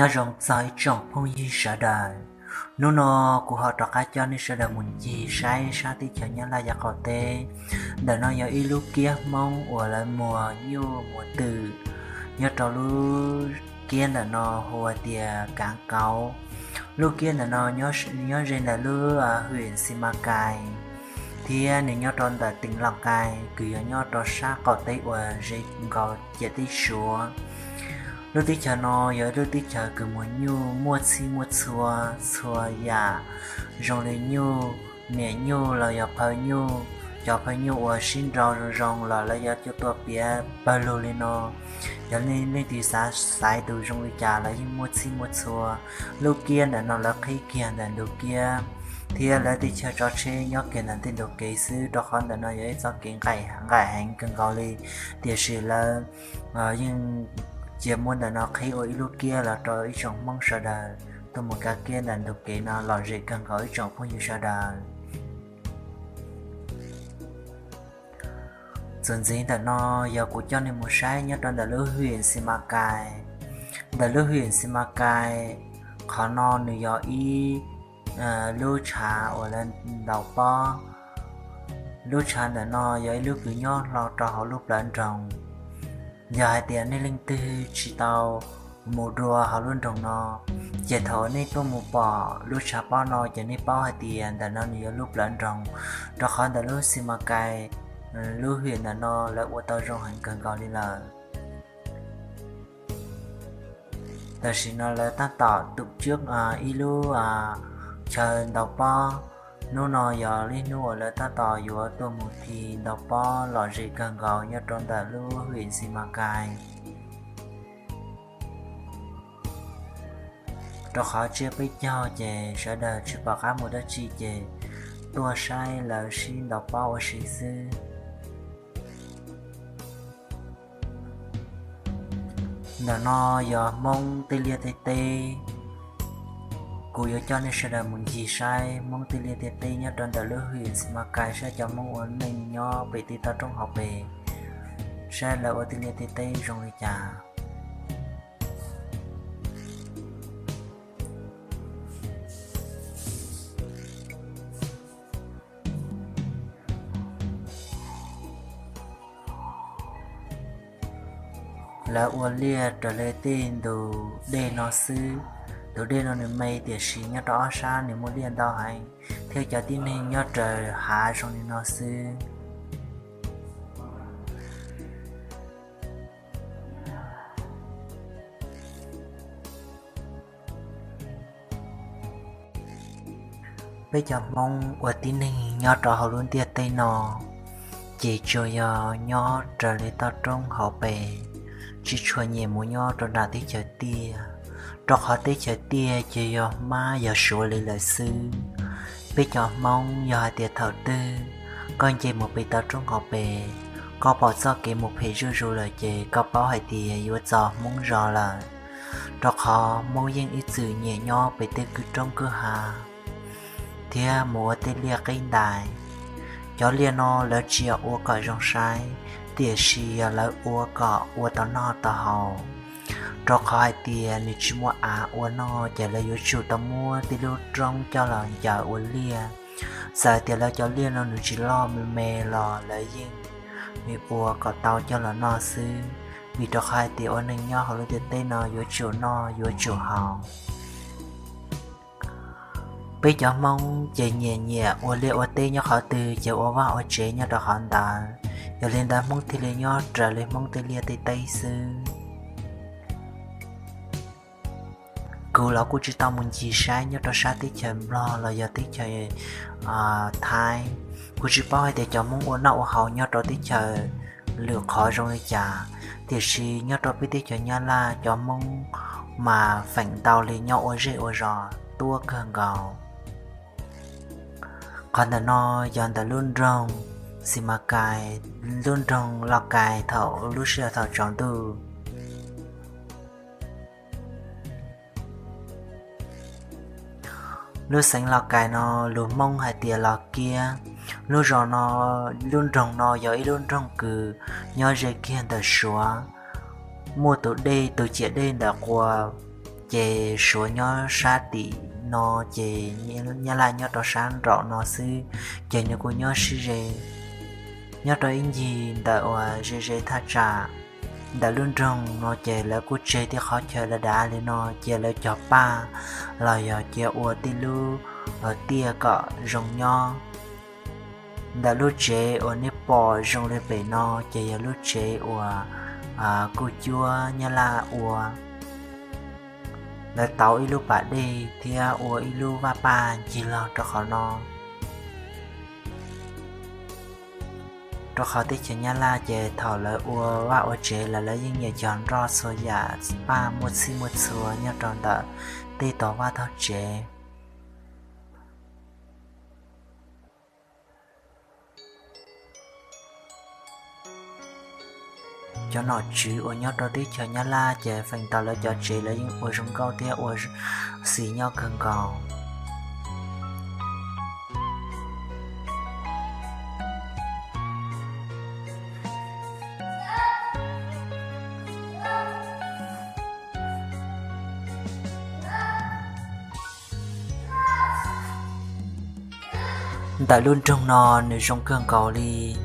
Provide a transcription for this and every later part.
Nyob zoo txog ib tsoom phooj ywg sawv daws. Hnub no kuv ho rov qab coj nej sawv daws mus ncig saib sab teb chaws Nyab Laj yav qaum teb. Ntawm no yog ib lub kiab Hmoob uas lawv muag nyuj muag twm nyob rau lub kiab ntawm no hu ua tias Kav Kauv. Lub kiab ntawm no nyob ze ntawm lub hwm Xi Mas Kais, thiab nws nyob rau ntawm teem Lauj Kais kws yog nyob rau sab qaum teb uas ze nkaus ciam teb Suav. Lub teb chaws no yog ib lub teb chaws kws muag nyuj muaj txhij muaj txhua, txhua yam zoo li nyuj, niam nyuj los yog phaw nyuj. Cov phaw nyuj uas sib nrau zoo zoo los lawv yuav coj tuaj piav pawg lug li no. Yog leej twg xav xaiv tus zoo li cas los yeej muaj txhij muaj txhua. Lub kiab ntawm no lawv qhib kiag ntawm ntug kiab, thiab lawv teb chaws tso tsheb nyob kiag ntawm tej ntug kev xwb, rau qhov ntawm no yog ib txoj kev nqaim heev kawg nkaus li. Tiam sis lawv yeej cia muab ntawm no qhib ua ib lub kiab los rau ib tsoom Hmoob sawv daws tuaj mus kav kiab ntawm ntug kev no lom zem kawg nkaus ib tsoom phooj ywg sawv daws. Txuas ntxiv ntawm no yog kuv coj nej mus saib nyob rau ntawm lub hwm Xi Mas Kais. Ntawm lub hwm Xi Mas Kais, qhov no nws yog ib lub tshav uas lawv ntaus pob. Lub tshav ntawm no yog ib lub kws nyob hlo rau hauv lub plawv nroog. Yog hais tias nej leej twg tsis tau mus dua hauv lub nroog no, ces thaum nej tuaj mus pom lub tshav pob no ces nej paub hais tias ntawm no nws yog lub plawv nroog, rau qhov ntawm lub Xi Mas Kais, lub hwm ntawm no lawv ua tau zoo heev kawg nkaus li lawm. Tam sim no lawv tab tom tum tswb ib lub chaw ntaus pob. Hnub no yog ib hnub uas lawv tab tom yuav tuaj mus thi ntaus pob lom zem kawg nkaus nyob rau ntawm lub hwm Xi Mas Kais. Rau qhov tsiab peb caug ces sawv daws tsis pom qab mus dab tsi ces tuaj saib lawv sib ntaus pob ua si xwb. Ntawm no yog Hmoob tej liaj tej teb. Kuv yuav coj nej sawv daws mus ncig saib Hmoob tej liaj tej teb nyob rau ntawm lub hwm Xi Mas Kais, saib cov Hmoob ua neej nyob pem tej toj roob hauv pes, saib lawv ua tej liaj tej teb zoo li cas. Lawv ua liaj raws li tej ntug dej no xwb. Tus dej no nws me tiam sis nyob rau ob sab nws muaj liaj ntau heev, thiab cov tib neeg nyob raws hav zoo li no xwb. Peb cov Hmoob ua tib neeg nyob rau hauv lub ntiaj teb no, ces tsuas yog nyob raws li toj roob hauv pes, tsis tshua nyiam mus nyob rau nram teb chaws tiaj, rau qhov teb chaws tiaj ces yog hmab yog suav li lawm xwb. Peb cov Hmoob yog hais tias thaum twg koj nce mus pem toj roob hauv pes, koj pom txoj kev mus phem zuj zus lawm ces koj paub hais tias yuav txog Hmoob zos lawm, rau qhov Hmoob yeej ib txwm nyiam nyob pem tej kwj roob kwj hav thiab mus ua tej liaj qeb ntais. Cov liaj no lawv tsis yog ua kom zoo saib, tiam sis yog lawv ua kom ua tau noj tau haus, rau qhov hais tias nws tsis muaj av ua noj ces lawv yuav tsum tau muab tej lub roob coj los ncaws ua liaj. Txawm tias lawv cov liaj no nws tsis loj me me los lawv yeej ua kom tau coj los noj xwb, vim rau qhov hais tias ua neeg nyob hauv lub ntiaj teb no yuav tsum noj yuav tsum haus. Peb cov Hmoob ces nyiam nyiam ua liaj ua teb nyob qhov twg ces ua vaj ua tsev nyob rau qhov ntawd, yog li ntawd Hmoob thiaj li nyob raws li Hmoob tej liaj tej teb xwb. Kuv los kuj tsis tau mus ncig saib nyob rau sab teb chaws Nplog los yog teb chaws Thaib. Kuv tsis paub hais tias cov Hmoob ua noj ua haus nyob rau teb chaws lwm qhov zoo li cas, tiam sis nyob rau peb teb chaws Nyab Laj cov Hmoob mas feem ntau li nyob ua zej ua zos tuab kawg nkaus. Qhov ntawm no yog ntawm lub nroog Xi Mas Kais, lub nroog Lauj Kais thaum lub sij hawm thaum tsaus ntuj. Lub xeev Lauj Kais no lus Hmoob hais tias Los Kiab. Lub zos no, lub nroog no yog ib lub nroog kws nyob ze kiag ntawm Suav, muaj tus dej, tus ciam dej ntawm quas ces Suav nyob sab tim no, ces Nyab Laj nyob rau sab nraum no xwb, ces nws kuj nyob sib ze. Nyob rau ib ncig ntawm uas ze ze thaj tsam ntawm lub nroog no ces lawv kuj tseg tej qhov chaw dav dav li no cia lawv cog paj los yog cia ua tej lub tiaj kom zoo nyob. Ntawm lub tsev uas nej pom zoo li pem no ces yog lub tsev uas kuj cuab Nyab Laj ua. Lawv tauv ib lub pas dej thiab ua ib lub vaj paj ncig los rau qhov no. Rau qhov teb chaws Nyab Laj ces thaum lawv ua vaj ua tsev los lawv yeej nyiam cog nroj txhua yam paj muaj txhij muaj txhua nyob rau ntawm tej tog vaj tog tsev. Cov nom tswv uas nyob rau teb chaws Nyab Laj ces feem ntau lawv cov tsev lawv yeej ua zoo nkauj thiab ua xis nyob kawg nkaus. Ntawm lub nroog no nws zoo kawg nkaus li.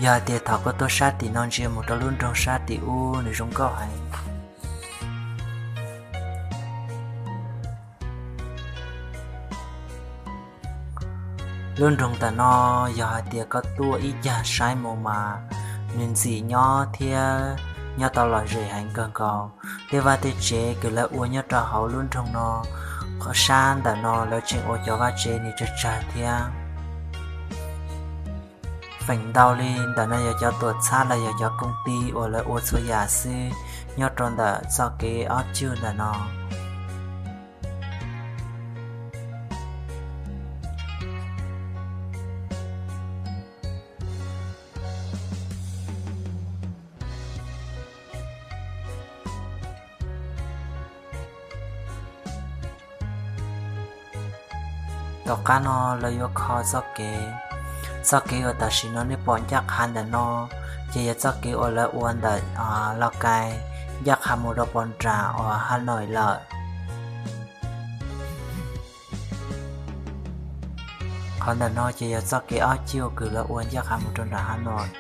Yog hais tias thaum koj tuaj sab tim no ntsia mus rau lub nroog sab tim ub nws zoo nkauj heev. Lub nroog ntawm no yog hais tias koj tuaj ib cag saib mus mas nws ntxim nyob thiab nyob tau lom zem heev kawg nkaus. Tej vaj tej tsev kws lawv ua nyob rau hauv lub nroog no, sab ntawm no lawv tseem ua cov vaj tsev nws tsawg tsawg thiab. Feem ntau li ntawm no yog cov tuam txhab los yog cov koom tij uas lawv ua txhua yam xwb nyob rau ntawm txoj kev ob cug ntawm no. Tom qab no lawv yuav kho txoj kev. Txoj kev uas tam sim no nej pom ncaj qha ntawm no ces yog txoj kev uas lawv ua ntawm Lauj Kais ncaj qha mus rau pov nram uas Has Nois lawm. Qhov ntawm no ces yog txoj kev ob cug kws lawv ua ncaj qha mus rau nram Has Nois.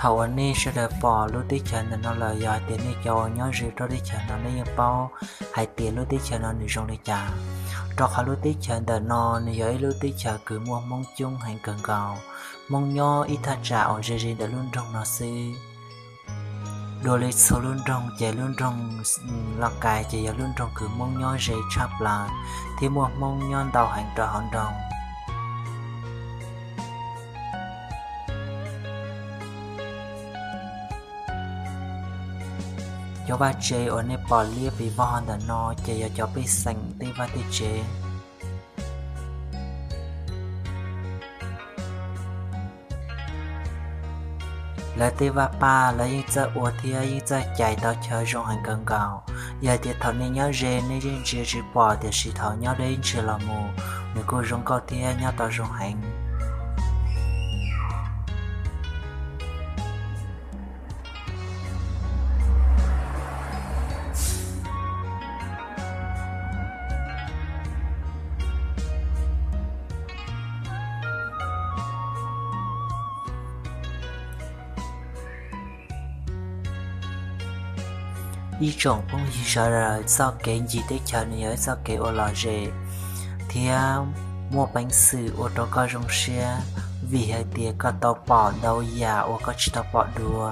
Thaum uas nej sawv daws pom lub teb chaws ntawm no lawm, yog hais tias nej cov uas nyob ze rau teb chaws no nej yeej paub hais tias lub teb chaws no nws zoo li cas. Rau qhov lub teb chaws ntawm no nws yog ib lub teb chaws kws muaj Hmoob coob heev kawg nkaus. Hmoob nyob ib thaj tsam uas ze ze ntawm lub nroog no xwb. Dua li txhua lub nroog ces lub nroog Lauj Kais ces yog lub nroog kws Hmoob nyob ze tshaj plaws thiab muaj Hmoob nyob ntau heev rau hauv nroog. Cov vaj tsev uas nej pom liab pes vog ntawm no ces yog cov pej xeem tej vaj tej tsev. Lawv tej vaj paj lawv yeej txawj ua thiab yeej txawj cais tau chaw zoo heev kawg nkaus. Yog hais tias thaum nej nyob ze nej yeej ntsia tsis pom, tiam sis thaum nyob deb ntsia los mus nws kuj zoo nkauj thiab nyob tau zoo heev. Ib tsoom phooj ywg sawv daws, txoj kev ncig teb chaws nws yog ib txoj kev uas lom zem thiab muaj peev xwm ua rau koj zoo siab, vim hais tias koj tau pom ntau yam uas koj tsis tau pom dua,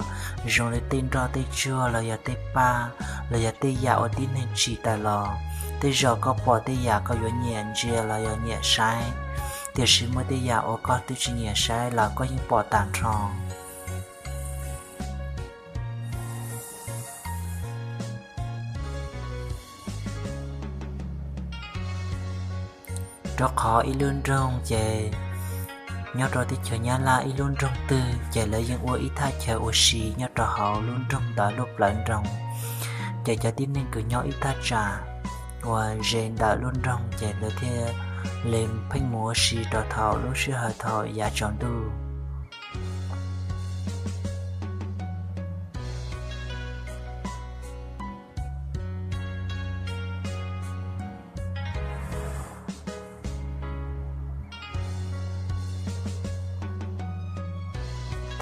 zoo li tej nroj tej tsuag los yog tej paj, los yog tej yam uas tib neeg tsim tawm los. Tej zaum koj pom tej yam koj yuav nyiam ntsia los yog nyiam saib, tiam sis muaj tej yam uas koj twb tsis nyiam saib los koj yeej pom tag nrho. Rau qhov ib lub nroog ces nyob rau teb chaws Nyab Laj ib lub nroog twg ces lawv yeej ua ib thaj chaw ua si nyob rau hauv lub nroog ntawd lub plawv nroog. Ces cov tib neeg kws nyob ib thaj tsam uas ze ntawm lub nroog ces lawv thiaj Lem pheej mus ua si rau thaum lub sij hawm thaum yav tsaus ntuj.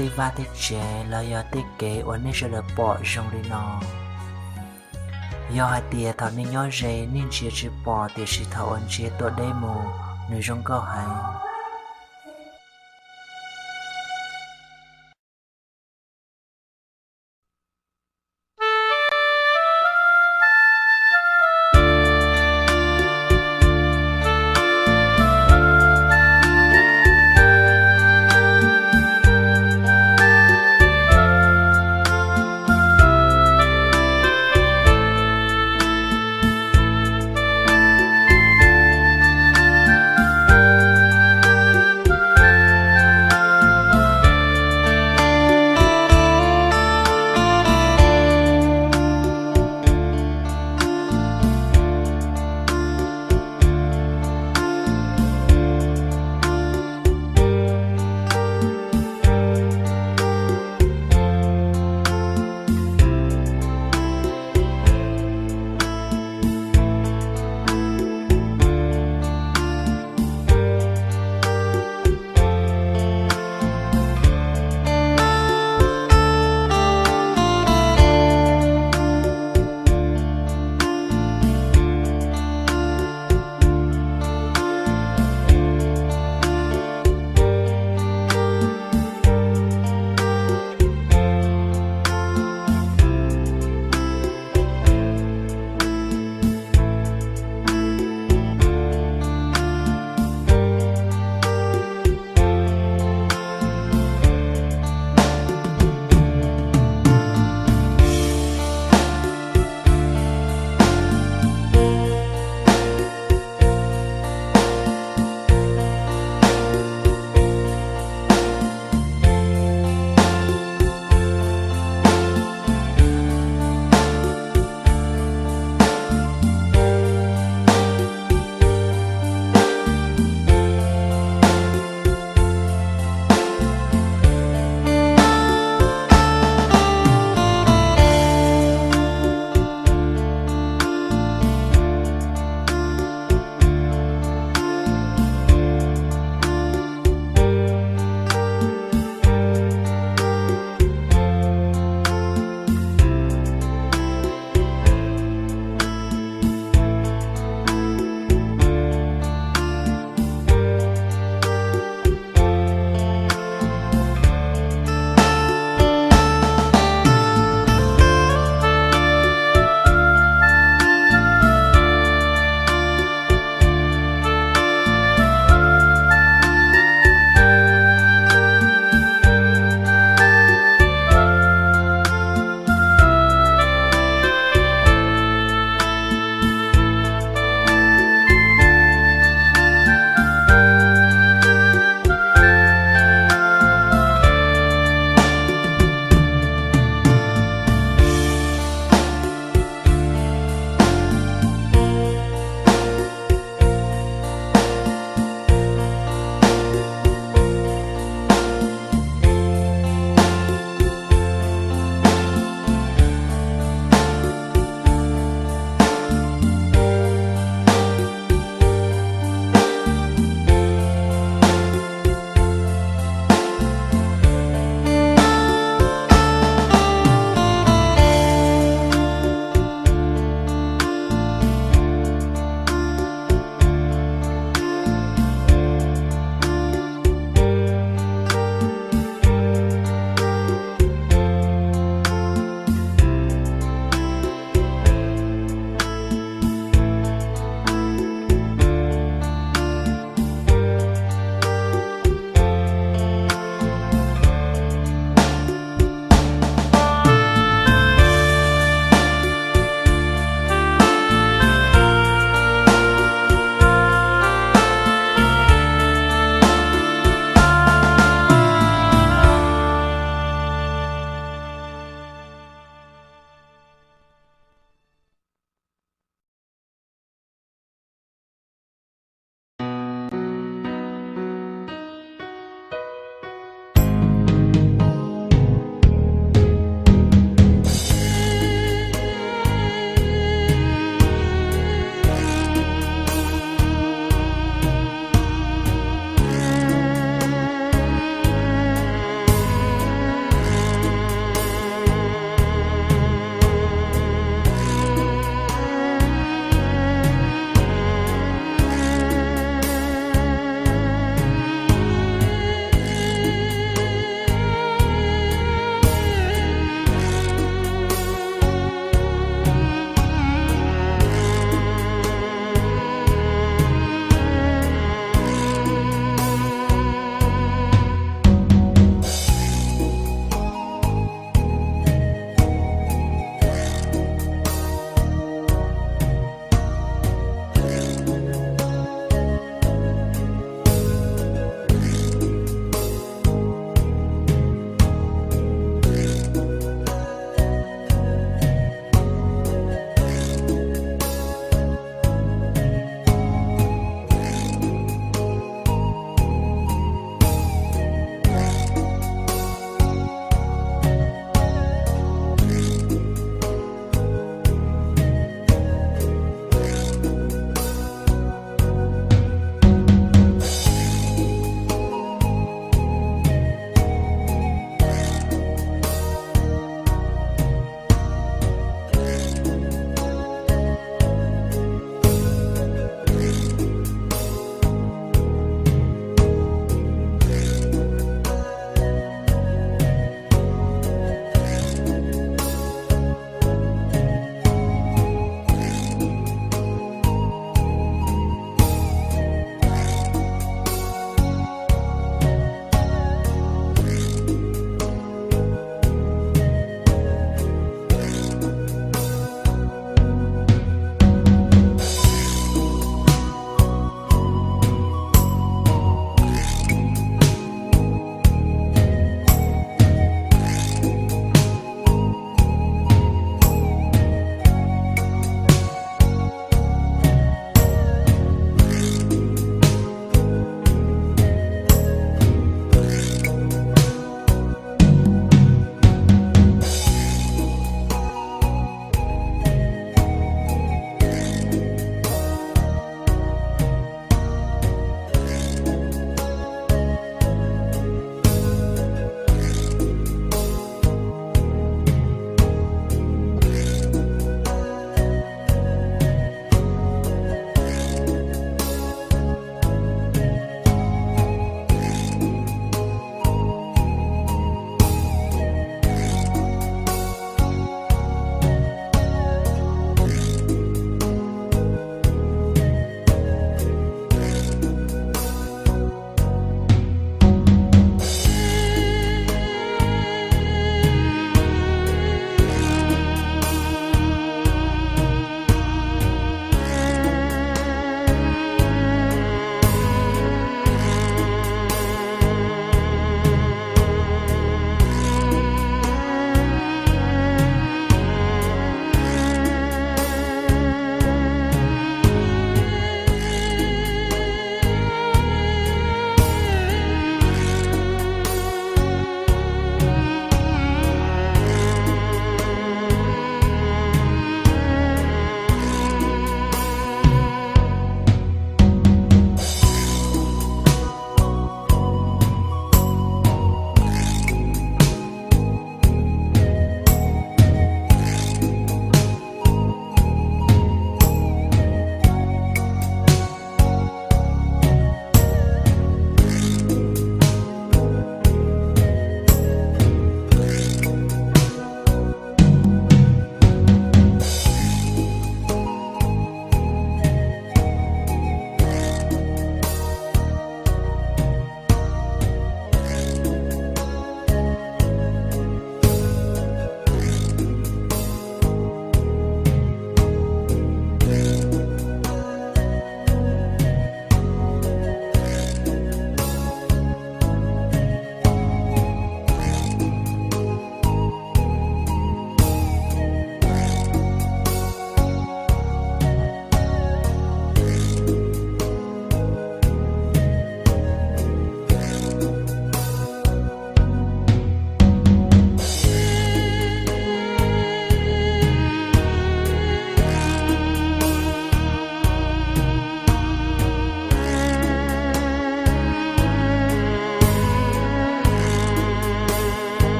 Tej vaj tej tsev los yog tej kev uas nej sawv daws pom zoo li no, yog hais tias thaum nej nyob ze nej ntsia tsis pom, tiam sis thaum uas ntsia tuaj deb mus nws zoo nkauj heev.